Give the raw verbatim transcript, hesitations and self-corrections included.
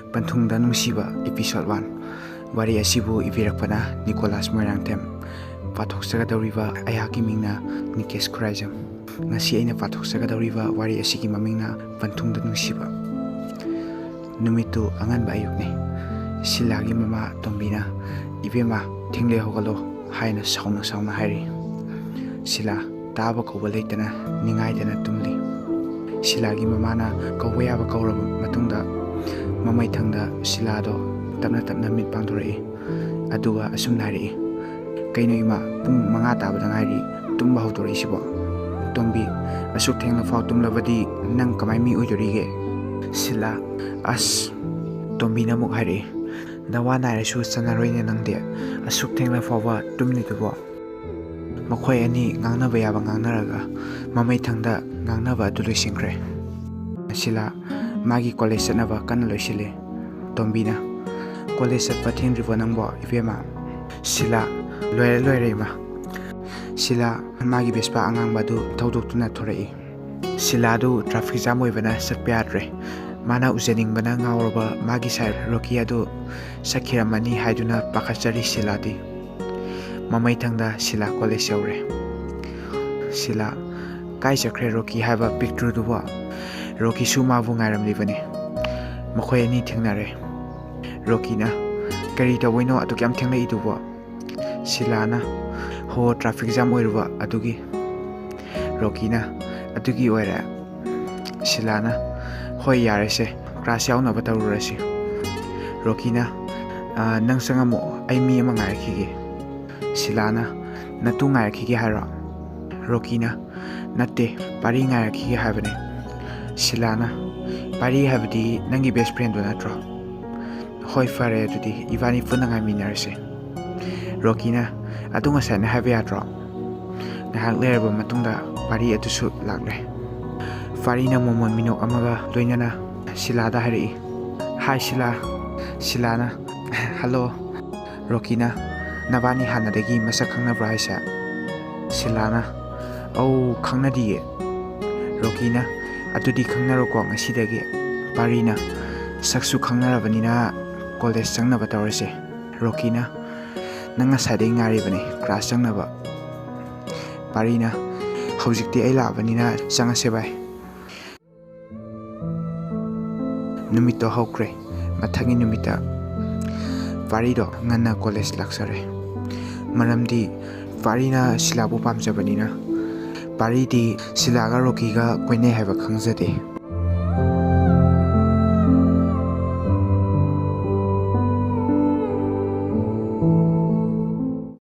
ꯄꯟꯊꯨꯡꯗ ꯅꯨꯡꯁꯤꯕ episode one꯫ ꯋꯥꯔꯤ ꯑꯁꯤꯕꯨ ꯏꯕꯤꯔꯛꯄꯅ ꯅꯤꯀꯣꯂꯥꯁ ꯃꯣꯏꯔꯥꯡꯊꯦꯝ꯫ ꯄꯥꯊꯣꯛꯆꯒꯗꯧꯔꯤꯕ ꯑꯩꯍꯥꯛꯀꯤ ꯃꯤꯡꯅ ꯅꯤꯀꯦꯁ ꯈꯨꯔꯥꯏꯖꯝ꯫ ꯉꯁꯤ ꯑꯩꯅ ꯄꯥꯊꯣꯛꯆꯒꯗꯧꯔꯤꯕ ꯋꯥꯔꯤ ꯑꯁꯤꯒꯤ ꯃꯃꯤꯡꯅ ꯄꯟꯊꯨꯡꯗ ꯅꯨꯡꯁꯤꯕ꯫ ꯅꯨꯃꯤꯠꯇꯨ ꯑꯉꯟꯕ ꯑꯌꯨꯛꯅꯤ꯫ ꯁꯤꯂꯥꯒꯤ ꯃꯃꯥ ꯇꯣꯝꯕꯤꯅ, "ꯏꯕꯦꯝꯃ, ꯊꯦꯡꯂꯦ, ꯍꯧꯒꯠꯂꯣ" ꯍꯥꯏꯅ ꯁꯥꯎꯅ ꯁꯥꯎꯅ ꯍꯥꯏꯔꯤ꯫ ꯁꯤꯂꯥ ꯇꯥꯕ ꯀꯧꯕ ꯂꯩꯇꯅ ꯅꯤꯡꯉꯥꯏꯗꯅ ꯇꯨꯝꯂꯤ꯫ ꯁꯤꯂꯥꯒꯤ ꯃꯃꯥꯅ ꯀꯧꯕ ꯌꯥꯕ ꯀꯧꯔꯕ ꯃꯇꯨꯡꯗ ꯃꯃꯩꯊꯪꯗ ꯁꯤꯂꯥꯗꯣ ꯇꯞꯅ ꯇꯞꯅ ꯃꯤꯠ ꯄꯥꯡꯊꯣꯔꯛꯏ꯫ ꯑꯗꯨꯒ ꯑꯁꯨꯝꯅ ꯍꯥꯏꯔꯛꯏ, "ꯀꯩꯅꯣ ꯏꯃꯥ, ꯄꯨꯡ ꯃꯉꯥ ꯇꯥꯕꯗ ꯉꯥꯏꯔꯤ, ꯇꯨꯝꯕ ꯍꯧꯗꯣꯔꯛꯏꯁꯤꯕꯣ?" ꯇꯣꯝꯕꯤ, "ꯑꯁꯨꯛ ꯊꯦꯡꯅ ꯐꯥꯎ ꯇꯨꯝꯂꯕꯗꯤ ꯅꯪ ꯀꯃꯥꯏ ꯃꯤ ꯑꯣꯏꯗꯣꯔꯤꯒꯦ?" ꯁꯤꯂꯥ, "ꯑꯁ!" ꯇꯣꯝꯕꯤꯅ ꯑꯃꯨꯛ ꯍꯥꯏꯔꯛꯏ, "ꯅꯋꯥ ꯅꯥꯏꯔꯁꯨ ꯆꯟꯅꯔꯣꯏꯅꯦ ꯅꯪꯗꯤ, ꯑꯁꯨꯛ ꯊꯦꯡꯅ ꯐꯥꯎꯕ ꯇꯨꯝꯂꯤꯗꯨꯕꯣ?" ꯃꯈꯣꯏ ꯑꯅꯤ ꯉꯥꯡꯅꯕ ꯌꯥꯕ ꯉꯥꯡꯅꯔꯒ ꯃꯃꯩꯊꯪꯗ ꯉꯥꯡꯅꯕ ꯑꯗꯨ ꯂꯣꯏꯁꯤꯟꯈ꯭ꯔꯦ꯫ ꯁꯤꯂꯥ ꯃꯥꯒꯤ ꯀꯣꯂꯦꯖ ꯆꯠꯅꯕ ꯀꯟꯅ ꯂꯣꯏꯁꯤꯜꯂꯤ꯫ ꯇꯣꯝꯕꯤꯅ, "ꯀꯣꯂꯦꯖ ꯆꯠꯄ ꯊꯦꯡꯗ꯭ꯔꯤꯕꯣ ꯅꯪꯕꯣ, ꯏꯕꯦꯝꯃ?" ꯁꯤꯂꯥ, "ꯂꯣꯏꯔꯦ, ꯂꯣꯏꯔꯦ, ꯏꯃꯥ꯫" ꯁꯤꯂꯥ ꯃꯥꯒꯤ ꯚꯦꯁꯄꯥ ꯑꯉꯥꯡꯕ ꯑꯗꯨ ꯊꯧꯗꯣꯛꯇꯨꯅ ꯊꯣꯔꯛꯏ꯫ ꯁꯤꯂꯥꯗꯨ ꯇ꯭ꯔꯥꯐꯤꯛ ꯖꯥꯝ ꯑꯣꯏꯕꯅ ꯆꯠꯄ ꯌꯥꯗ꯭ꯔꯦ꯫ ꯃꯥꯅ ꯎꯖꯅꯤꯡꯕꯅ ꯉꯥꯎꯔꯕ ꯃꯥꯒꯤ ꯁꯥꯏ ꯔꯣꯀꯤ ꯑꯗꯨ ꯆꯠꯈꯤꯔꯝꯃꯅꯤ ꯍꯥꯏꯗꯨꯅ ꯄꯥꯈꯠꯆꯔꯤ ꯁꯤꯂꯥꯗꯤ꯫ ꯃꯃꯩꯊꯪꯗ ꯁꯤꯂꯥ ꯀꯣꯂꯦꯖ ꯌꯧꯔꯦ꯫ ꯁꯤꯂꯥ, "ꯀꯥꯏ ꯆꯠꯈ꯭ꯔꯦ ꯔꯣꯀꯤ ꯍꯥꯏꯕ ꯄꯤꯛꯇ꯭ꯔꯨꯗꯨꯕꯣ?" ꯔꯣꯀꯤꯁꯨ ꯃꯥꯕꯨ ꯉꯥꯏꯔꯝꯂꯤꯕꯅꯤ꯫ ꯃꯈꯣꯏ ꯑꯅꯤ ꯊꯦꯡꯅꯔꯦ꯫ ꯔꯣꯀꯤꯅ, "ꯀꯔꯤ ꯇꯧꯕꯩꯅꯣ ꯑꯗꯨꯛ ꯌꯥꯝ ꯊꯦꯡꯂꯛꯏꯗꯨꯕꯣ?" ꯁꯤꯂꯥꯅ, "ꯍꯣ, ꯇ꯭ꯔꯥꯐꯤꯛ ꯖꯥꯝ ꯑꯣꯏꯔꯨꯕ ꯑꯗꯨꯒꯤ꯫" ꯔꯣꯀꯤꯅ, "ꯑꯗꯨꯒꯤ ꯑꯣꯏꯔꯦ?" ꯁꯤꯂꯥꯅ, "ꯍꯣꯏ, ꯌꯥꯔꯦꯁꯦ, ꯀ꯭ꯂꯥꯁ ꯌꯥꯎꯅꯕ ꯇꯧꯔꯨꯔꯁꯤ꯫" ꯔꯣꯀꯤꯅ, "ꯑ, ꯅꯪ ꯆꯪꯉꯝꯃꯣ, ꯑꯩ ꯃꯤ ꯑꯃ ꯉꯥꯏꯔꯛꯈꯤꯒꯦ꯫" ꯁꯤꯂꯥꯅ, "ꯅꯇꯨ ꯉꯥꯏꯔꯛꯈꯤꯒꯦ ꯍꯥꯏꯔꯣ?" ꯔꯣꯀꯤꯅ, "ꯅꯠꯇꯦ, ꯄꯥꯔꯤ ꯉꯥꯏꯔꯛꯈꯤꯒꯦ ꯍꯥꯏꯕꯅꯦ꯫" ꯁꯤꯂꯥꯅ, "ꯄꯥꯔꯤ ꯍꯥꯏꯕꯗꯤ ꯅꯪꯒꯤ ꯕꯦꯁ ꯐ꯭ꯔꯦꯟꯗꯣ ꯅꯠꯇ꯭ꯔꯣ? ꯍꯣꯏ, ꯐꯔꯦ, ꯑꯗꯨꯗꯤ ꯏꯕꯥꯅꯤ ꯄꯨꯟꯅ ꯉꯥꯏꯃꯤꯟꯅꯔꯁꯦ꯫" ꯔꯣꯀꯤꯅ, "ꯑꯗꯨ ꯉꯁꯥꯏꯅ ꯍꯥꯏꯕ ꯌꯥꯗ꯭ꯔꯣ?" ꯉꯥꯏꯍꯥꯛ ꯂꯩꯔꯕ ꯃꯇꯨꯡꯗ ꯄꯥꯔꯤ ꯑꯗꯨꯁꯨ ꯂꯥꯛꯂꯦ꯫ ꯄꯥꯔꯤꯅ ꯃꯣꯃꯣꯟ ꯃꯤꯅꯣꯛ ꯑꯃꯒ ꯂꯣꯏꯅꯅ ꯁꯤꯂꯥꯗ ꯍꯥꯏꯔꯛꯏ, "ꯍꯥꯏ ꯁꯤꯂꯥ꯫" ꯁꯤꯂꯥꯅ, "ꯍꯜꯂꯣ꯫" ꯔꯣꯀꯤꯅ, "ꯅꯕꯥꯅꯤ ꯍꯥꯟꯅꯗꯒꯤ ꯃꯁꯛ ꯈꯪꯅꯕ꯭ꯔꯣ ꯍꯥꯏꯁꯦ?" ꯁꯤꯂꯥꯅ, "ꯑꯧ, ꯈꯪꯅꯗꯤꯌꯦ꯫" ꯔꯣꯀꯤꯅ, "ꯑꯗꯨꯗꯤ ꯈꯪꯅꯔꯣꯀꯣ ꯉꯁꯤꯗꯒꯤ꯫" ꯄꯥꯔꯤꯅ, ꯁꯛꯁꯨ ꯈꯪꯅꯔꯕꯅꯤꯅ ꯀꯣꯂꯦꯖ ꯆꯪꯅꯕ ꯇꯧꯔꯁꯦ꯫ ꯔꯣꯀꯤꯅ, "ꯅꯪ ꯉꯁꯥꯏꯗꯒꯤ ꯉꯥꯏꯔꯤꯕꯅꯦ ꯀ꯭ꯂꯥꯁ ꯆꯪꯅꯕ꯫" ꯄꯥꯔꯤꯅ, "ꯍꯧꯖꯤꯛꯇꯤ ꯑꯩ ꯂꯥꯛꯑꯕꯅꯤꯅ ꯆꯪꯉꯁꯦ ꯚꯥꯏ꯫" ꯅꯨꯃꯤꯠꯇꯣ ꯍꯧꯈ꯭ꯔꯦ꯫ ꯃꯊꯪꯒꯤ ꯅꯨꯃꯤꯠꯇ ꯄꯥꯔꯤꯗꯣ ꯉꯟꯅ ꯀꯣꯂꯦꯖ ꯂꯥꯛꯆꯔꯦ꯫ ꯃꯔꯝꯗꯤ ꯄꯥꯔꯤꯅ ꯁꯤꯂꯥꯕꯨ ꯄꯥꯝꯖꯕꯅꯤꯅ꯫ ꯄꯥꯔꯤꯗꯤ ꯁꯤꯂꯥꯒ ꯔꯣꯀꯤꯒ ꯀꯣꯏꯅꯩ ꯍꯥꯏꯕ ꯈꯪꯖꯗꯦ꯫